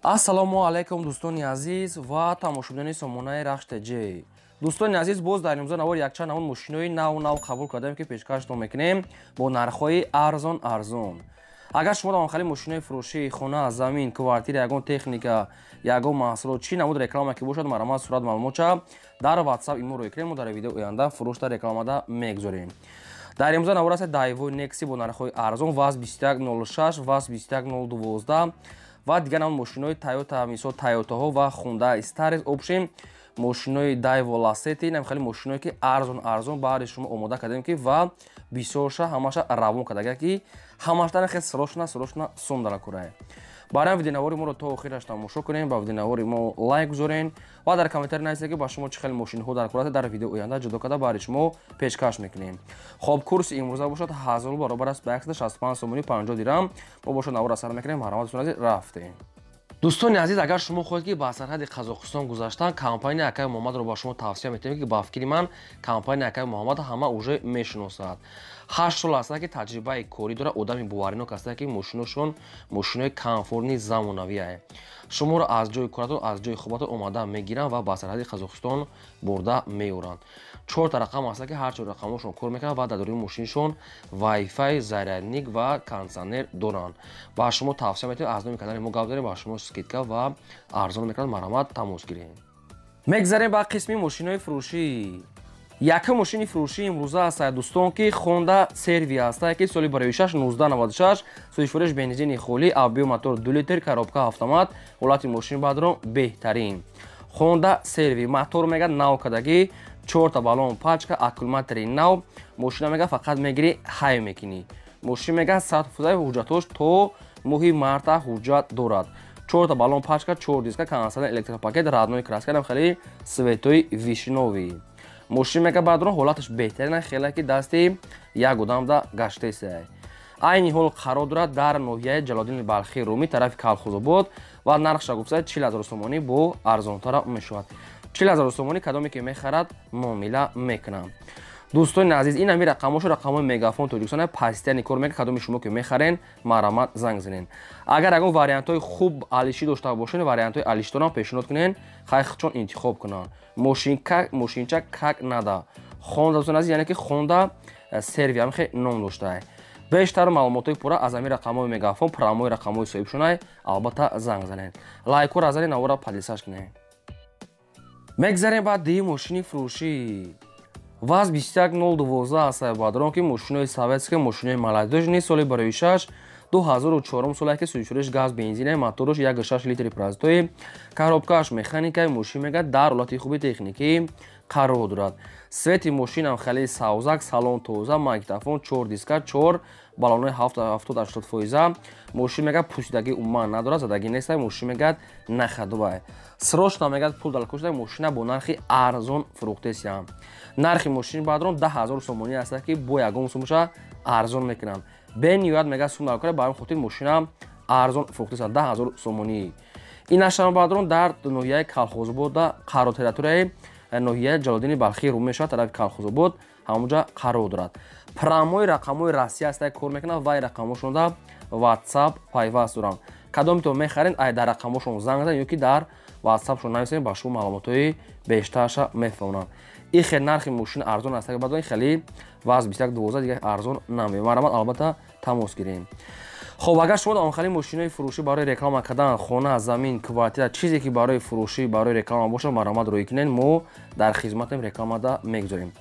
Ассалому алайкум, дӯстони азиз ва тамошобинони сомонаи Рахш ТЖ. Дӯстони азиз, боз дар имрӯза навор якчанд намуд мошинои нав нав қабул кардаем, ки пешкаштон мекунем бо нархҳои арзон арзон. Агар шумо дар мошинои фурӯшӣ, хона, замин, квартира, ягон техника, ягон маҳсулот, чӣ намуд реклама ки бошад, марҳамат, сурат, маълумотча дар WhatsApp имо рӯй кунем, мо дар видео оянда фурӯшта рекламада мегузорем. Дар имрӯза навор аст Daewoo Nexi бо нархҳои арзон, ВАЗ 2106, ВАЗ 21012 ва дигар намуд мошинои Toyota, мисол Toyotаҳо ва Hyundai Starex, общем, мошинои Daewoo Lacetti, инам хеле мошиное ки арзон арзон баҳри шумо омода кардем, ки ва бисёрша ҳамаша равон кардага, ки ҳамаштан хел срочно срочно сум даракурае. Барои видеонавори моро то охираш тамошо кунем, ба видеонавори мо лайк гузорен ва дар комментарий нависед, ки ба шумо чӣ хел мошинҳо дар курата, дар видео оянда ҷудо карда баҳри шумо пешкаш мекунем. Хоб, курси имрӯза бошад 1000 баробар аст ба 165 сомони 50 дирам. Мо бошад навора сар мекунем. Марҳамат, дӯстони азиз, рафтем. Дӯстони азиз, агар шумо хоҳед, ки ба сарҳади Қазоқистон гузаштан, компания акаи Муҳаммадро ба шумо тавсия метиҳем, ки ба фикри ман компания акаи Муҳаммад ҳама уже мешиносад. 8 сол аста, ки таҷрибаи корӣ дорад, одами боваринок аста, ки мошиношон мошинои комфортный, замонавие. Шуморо аз ҷои коратон, аз ҷои хобатон омада мегиранд ва ба сарҳади Қазоқистон бурда меоранд. Чорта рақам аста, ки ҳар чор рақамошон кор мекунанд ва дар дорои мошиншон вайфай, зарядник ва кондитсионер доранд. Ба шумо тавсия метиҳем, аз номи канали мо гап дорем, ба шумо скидка ва арзон мекунанд. Марҳамат, тамос гирем. Мегзарем ба қисми мошинои фурӯшӣ. Якум мошини фурӯшии имрӯза аст, дӯстон, ки Honda CR-V аст, ки соли барои 1996, сӯзишвориш бензини холӣ, объём мотор 2 литр, коробка автомат, ҳолати мошин баъдро беҳтарин. Honda CR-V, мотор мега нав кардагӣ, чорта баллон пачка, аккумулятори нав. Мошина мега фақат мегирӣ, ҳай мекунӣ. Мошин мега 100% ҳуҷҷатҳош то моҳи марта ҳуҷҷат дорад. Чорта баллон пачка, чор диска, кондитсионер, электропакет, родной краска, нам хеле цветои вишнёвый. Мошин мега баъдро ҳолаташ беҳтарина, хеле ки дасти як одамда гаштесай. Айни ҳол қарор дорад дар ноҳияи Ҷалолиддини Балхӣ, Румӣ, тарафи Калхозобод ва нархша гуфта 40 000 сомонӣ, бо арзонтара мешавад. 40 000 сомонӣ, кадоме ки мехарад, муомила мекунам. Дӯстони азиз, ин ҳами рақамошо рақамҳои Мегафон Тоҷикистон, постоянно кор мекунад. Кадоми шумо ки мехарен, марҳамат, занг занен. Агар ягон вариантҳои хуб алишӣ дошта бошен, вариантҳои алишиторам пешниҳод кунен, хай чон интихоб кунанд. Мошинча как надо Хонда, дӯстони азиз, яъне ки Хонда CR-V ҳам хе ном доштаа. Бештар маълумотҳои пурра аз ҳамин рақамҳои Мегафон, прямой рақамҳои соҳибшунай, албатта, занг занед. Лайкҳоро занед, навора поделиться кунед. Мегзарем ба дуюм мошини фурӯшӣ. ВАЗ 21012 аст, бадрон, ки мошинои советский, мошинои молодёжный, соли барои 6 2004 соле, ки сӯзишвориш газ бензина, мотораш 1,6 литри простой, коробкааш механикаи. Мошин мега дар ҳолати хуби техникӣ қарор дорад. Цвети мошинам хеле савзак, салон тоза, магнитофон, чор диска, чор баллонои 70-80 фоиза. Мошин мега пусидагӣ умуман надорад, задагӣ неста. Мошин мегӯяд нахадувай, срочно мегӯяд пул далкушда. Мошина бо нархи арзон фурӯхтесиям. Нархи мошини баъдрон 10 000 сомонӣ аст, ки бо ягон сумаша арзон мекунанд. Бениҳоят мега сум далкура, ба ҳамин хотир мошина арзон фурӯхтеса, 10 000 сомонӣ. Ин ашам баъдрон дар ноҳияи Калхозобода қарор, территорияи ноҳияи Ҷалолиддини Балхӣ рӯ мешавад, тарафи Калхозобод ҳамонҷа қарор дорад. Прямой рақамҳои Россия аста, кор мекунад ва рақамҳошонда WhatsApp пайваст доранд. Кадомитон мехаред, ай дар рақамҳошон занг занед ё ки дар WhatsAppшон нависед, ба шумо маълумотҳои бештарша мефаҳмонанд. Ин хел нархи мошин арзон аст, баъд хеле ВАЗ 2112 дигар арзон намемарамад, албатта, тамос гирем. Хоб, агар шумо дар хали мошинои фурӯшӣ барои реклама кардан, хона, замин, квартира, чизе ки барои фурӯшӣ, барои реклама бошад, марҳамат, рӯй кунед, мо дар хизматем, рекламада мегузорем.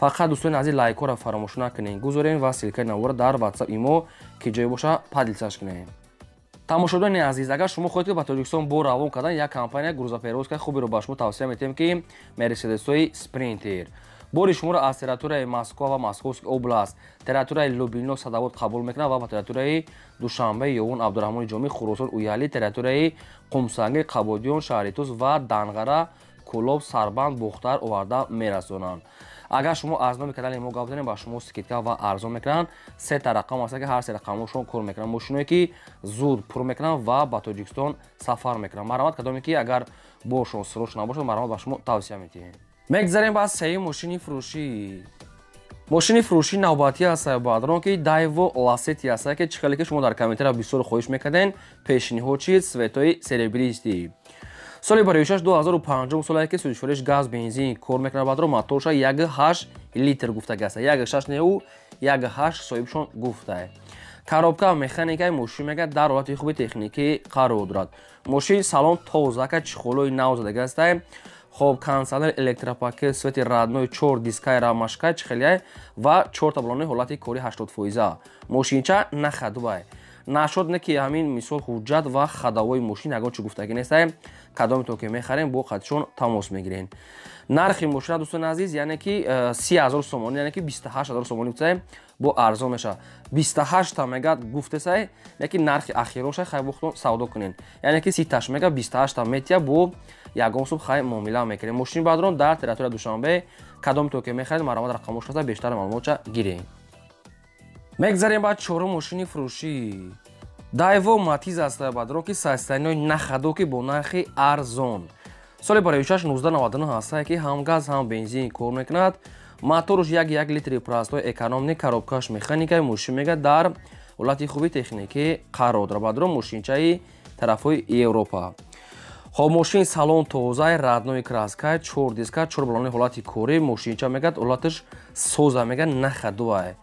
Фақат, дӯстони азиз, лайкҳоро фаромӯш накунед, гузорем ва ссылкаи навора дар WhatsApp имо ки ҷое боша, поделиться кунед. Тамошобинони азиз, агар шумо хоҳед, ки ба Тоҷикистон бор равон кардан, як компания грузоперевозкаи хуберо ба шумо тавсия метиҳем, ки Мерседесҳои Спринтер. Бори шуморо аз территорияи Москва ва Московский область, территорияи Лубино, Садовод қабул мекунад ва ба территорияи Душанбе, Ёвон, Абдурраҳмони Ҷомӣ, Хуросон, Уяли, территорияи Қумсангир, Қабодиён, шаҳри Тус ва Данғара, Кӯлоб, Сарбанд, Бохтар оварда мерасонанд. Агар шумо аз номи канали мо гап занед, ба шумо скидка ва арзон мекунанд. Сета рақам аст, ки ҳар се рақамҳошон кор мекунанд. Мошиное ки зуд пур мекунанд ва ба Тоҷикистон сафар мекунанд. Марҳамат, кадоме ки агар боршон срочно набошад, марҳамат, ба шумо тавсия метиҳем. Мегзарем ба сеюм мошини фурӯшӣ. Мошини фурӯшии навбатӣ аст, бародарон, ки Daewoo Lacetti аст, ки чӣ хеле ки шумо дар комментария бисёр хоҳиш мекарден, пешниҳод чиз цветои серебристый. Соли бароишаш 2005 соле ки сӯзишвориш газ бензин кор мекунад, бародарон, моторша 1.8 литр гуфтаги аст. 1.6 неу 1.8 соҳибшон гуфтае. Коробка механикаи мошин мега дар ҳолати хуби техникӣ қарор дорад. Мошин салон тоза, ка чехолои нав задаги астае. Хоб, кондиционер, электропакет, свети родной, 4 дискаи рамашкай чихелияй ва 4 таблони ҳолати кори 80%. Мошинча нахадувай. Нашод не ки ҳамин мисол ҳуҷҷат ва ходовои мошин ягон чӣ гуфтагӣ нестае. Кадоме то ки мехарем, бо қадшон тамос мегирем. Нархи мошина, дӯстони азиз, яъне ки 30 000 сомонӣ, яъне ки 28 000 сомонӣ гуфтае, бо арзон мешавад. 28 та мега гуфтесай, яки нархи ахироша хай бохтон савдо кунен. Яъне ки 30 таш мега 28 та метия, бо ягон сум хай муомила мекунем. Мошини, бародарон, дар территория Душанбе, кадом то ки мехаред, марҳамат, рақамош ҳаста, бештар маълумотча гирем. Мегзарем ба чорум мошини фурӯшӣ. Daewoo Matiz аст, бародарон, ки состояниеи на ходу, ки бо нархи арзон. Соли бароишаш 1999 ҳастае, ки ҳам газ, ҳам бензин кор мекунад. Моторш 1.1 литри простой экономный, коробкаш механикаи, мошин мега дар ҳолати хуби техникӣ қарор дорад. Бародарон, мошинчаи тарафҳои Европа. Хоб, мошин салон тозаи, родной краскай, чор диска, чор балони ҳолати корӣ, мошинча мегӯяд ҳолаташ соза, мега на ходовай.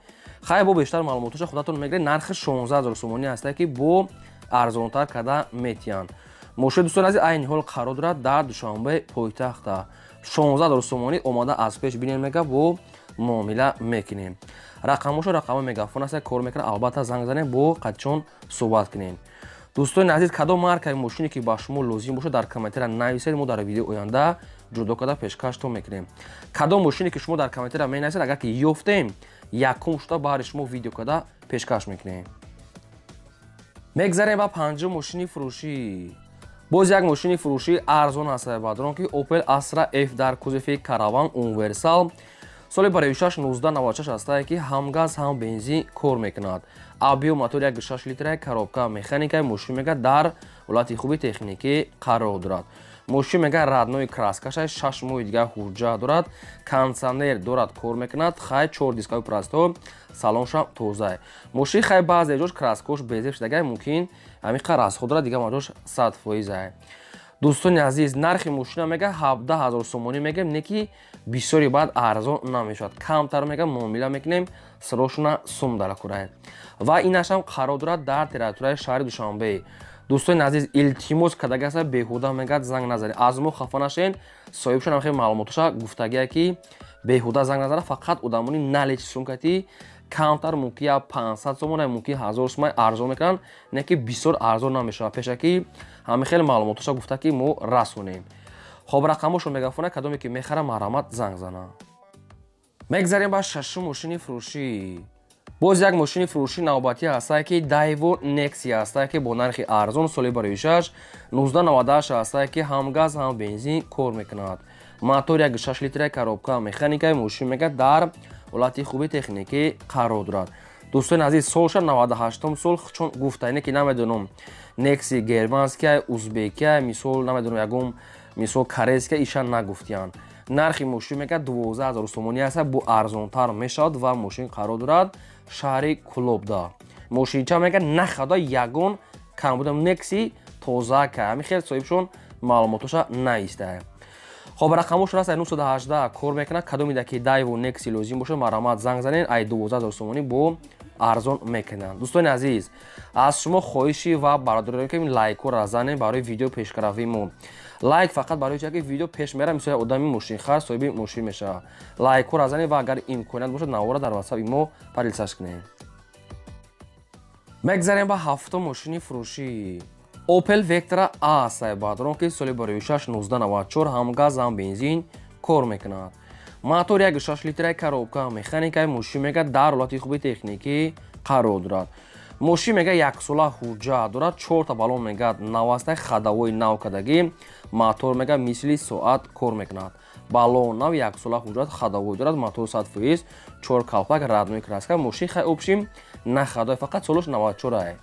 Хай, бо бештар маълумотоша худатон мегиред. Нархи 16 000 сомонӣ ҳастае, ки бо арзонтар карда метиҳанд. Мошини, дӯстони азиз, айни ҳол қарор дорад дар Душанбе пойтахта. 16 000 сомонӣ, омада аз пеш бинем, мега бо муомила мекунем. Рақамошо рақами мегафон аст, кор мекунад, албатта занг занем, бо қадчон суҳбат кунем. Дӯстони азиз, кадом маркаи мошине ки ба шумо лозим бошад, дар комментария нависед, мо дар видеои оянда ҷудо карда пешкаштон мекунем. Кадом мошине ки шумо дар комментария менависед, агар ки ёфтем, якум шуда баҳри шумо видео карда пешкаш мекунем. Мегзарем ба панҷум мошини фурӯшӣ. Боз як мошини фурӯшии арзон аст, бародарон, ки Opel Astra F дар кузови караван универсал, соли бароишаш 1996 ҳастае, ки ҳам газ, ҳам бензин кор мекунад. Объём мотор 1.6 литра, коробка механика, мошин мега дар ҳолати хуби техникӣ қарор дорад. Мошин мега родной краскаша, 6 моҳи дигар ҳуҷҷат дорад, кондиционер дорад, кор мекунад, хай чор дискаи простой, салоншам тозае. Мошин хай баъзе ҷош краскош безеб шудагай, мумкин ҳамин қадр расход дорад, дигар маҷош 100%. Дӯстони азиз, нархи мошина мега 17 000 сомонӣ мегем, не ки бисёри баъд арзон намешавад, камтар мега муомила мекунем, сирошуна сум даракурае. Ва инашам қарор дорад дар территорияи шаҳри Душанбе. Дӯстони азиз, илтимос кардагиаста, беҳуда мегӯяд занг назанед, аз мо хафа нашен, соҳибшон ҳам хеле маълумотоша гуфтагия, ки беҳуда занг назанад, фақат одамони наличный сумкати камтар, мумкин я 500 сомона, мумкин 1000 сомон арзон мекунанд, не ки бисёр арзон намешавад. Пешакӣ ҳамин хеле маълумотоша гуфта, ки мо расонем. Хоб, рақамошо мегафона, кадоме ки мехара, марҳамат, занг зана. Мегзарем ба шашум мошини фурӯшӣ. Боз як мошини фурӯшии навбатӣ ҳастае, ки Daewoo Nexia ҳастае, ки бо нархи арзон, соли бароишаш 1998 ҳастае, ки ҳам газ, ҳам бензин кор мекунад. Мотор 1.6 литра, коробка механикаи, мошин мега дар ҳолати хуби техникӣ қарор дорад. Дӯстони азиз, солша 98 сол чун гуфтаине ки намедонам, Nexia германския, узбекия, мисол намедонам, ягон мисол корейския иша нагуфтиянд. Нархи мошин мега 12 000 сомонӣ аст, бо арзонтар мешавад ва мошин қарор дорад шаҳри Кулобда. Мошинча мега на хода, ягон камбудам, Некси тоза ка, ҳамин хел соҳибшон маълумотоша наистае. Хоб, рақамошон аст 918, кор мекунад. Кадомида ки Daewoo Некси лозим бошад, марҳамат, занг занед, ай 12 000 сомонӣ бо арзон мекунанд. Дӯстони азиз, аз шумо хоҳиши ва бародарон, ки лайкҳоро занед барои видео пешгаравии мо. Лайк фақат барои чизе ки видео пеш мера, мисоли одами мошинхар соҳиби мошин мешавад. Лайкҳоро занед ва агар имконият бошад, навора дар ватсапи мо поделиться кунед. Мегзарем ба ҳафтум мошини фурӯшӣ. Opel Vectra A аст, бародарон, ки соли бароишаш 1994, ҳам газ, ҳам бензин кор мекунад. Мотор 1.6 литраи, коробка механикаи, мошин мега дар ҳолати хуби техникӣ қарор дорад. Мошин мега яксола ҳуҷҷат дорад, чорта балон мега навастай, ходовои нав кардагӣ, мотор мега мисли соат кор мекунад. Балон нав, яксола ҳуҷҷат, ходовой дорад, мотор 100%, чор калпак, родной краска, мошин хай общем на ходовой, фақат солош 94.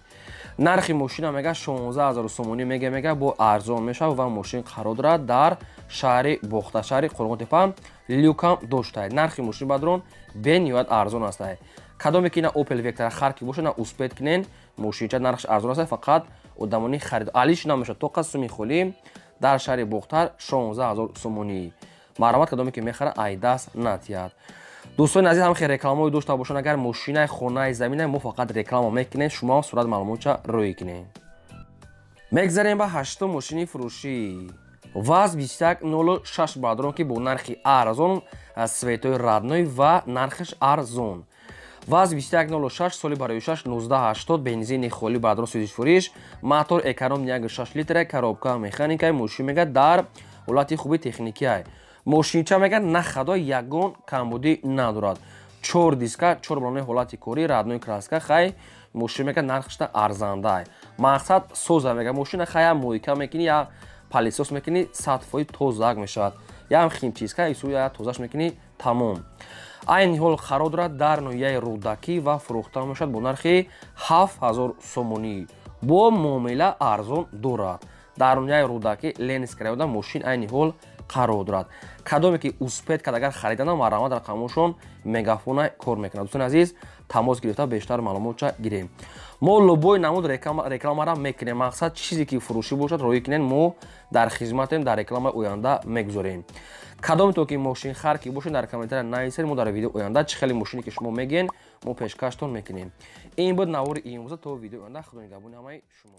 Нархи мошина мега 16 000 сомонӣ мега, бо арзон мешавад ва мошин қарор дорад дар шаҳри Бохта, шаҳри Қурғонтепа. Люкам доштае. Нархи мошин бадрон бениҳоят арзон астае. Кадоме ки на Opel Vectra хар ки боша, на успеть кунен, мошинча нархш арзон аст, фақат одамони харид алиш намешавад. Тоқа суми холӣ дар шаҳри Бохтар 16 000 сомонӣ. Марҳамат, кадоме ки мехара, ай даст натиҳад. Дӯстони азиз, ҳам хел рекламаҳое дошта бошанд, агар мошинаи, хонаи, замина, мо фақат реклама мекунем, шумо сурат маълумотча рӯй кунем. Мегзарем ба ҳаштум мошини фурӯшӣ, ВАЗ 2106, бародарон, ки бо нархи арзон, цветои родной ва нархаш арзон. ВАЗ 2106, соли барои 6 1980, бензини холӣ, бародарон, сӯзишфуриш, мотор эконом 1,6 литра, коробка механика. Мошин мега дар ҳолати хуби техникиай. Мошинча мега на хадо, ягон камбудӣ надорад. Чор диска, чор балони ҳолати корӣ, родной краска. Хай, мошин мега нархашта арзандай. Мақсад соза мега мошина, хай, я мойка мекунӣ, я пылесос мекунӣ, 100% тозак мешавад, ям химчистка ису, я тозаш мекунӣ, тамом. Айни ҳол қарор дорад дар ноҳияи Рӯдакӣ ва фурӯхта мешавад бо нархи 7000 сомонӣ, бо муомила арзон дорад. Дар ноҳияи Рӯдакӣ, Ленинск районда мошин айни ҳол қарор дорад. Кадоме ки успеть кард, агар харидана, марҳамат, рақамошон Мегафона кор мекунад. Дӯстони азиз, тамос гирифта бештар маълумотча гирем. Мо любой намуд рекламара мекунем. Мақсад, чизе ки фурӯшӣ бошад, роҳӣ кунем, мо дар хизматем, дар рекламаи оянда мегузорем. Кадомето ки мошинхар ки бошед, дар комментария нависед, мо дар видео оянда чӣ хеле мошине ки шумо мегӯен, мо пешкаштон мекунем. Ин буд навори имрӯза. То видеои оянда, худо нигаҳбони ҳамаи шумо.